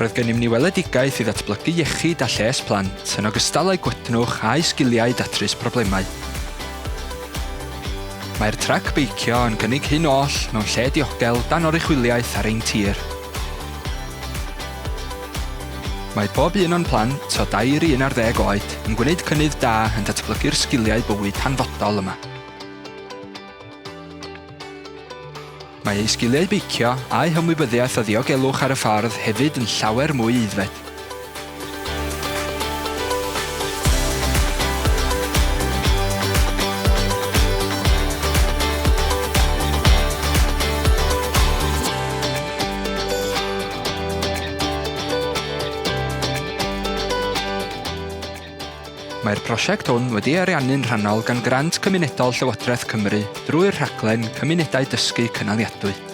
Roedd gennym ni weledigaeth i ddatblygu iechyd a lles plant, yn ogystal â'u gwytnwch a'u sgiliau datrys problemau. Mae'r trac beicio yn cynnig hyn oll mewn lle diogel dan oruchwyliaeth ar ein tir. Mae pob un o'n plant, o dair i 11 oed, yn gwneud cynnydd da yn datblygu'r sgiliau bywyd hanfodol yma. Mae eu sgiliau beicio a'u hymwybyddiaeth o ddiogelwch ar y ffordd hefyd yn llawer mwy aeddfed. Mae'r prosiect hwn wedi ei ariannu'n rhannol gan Grant Cymunedol Llywodraeth Cymru drwy'r rhaglen Cymunedau Dysgu Cynaliadwy.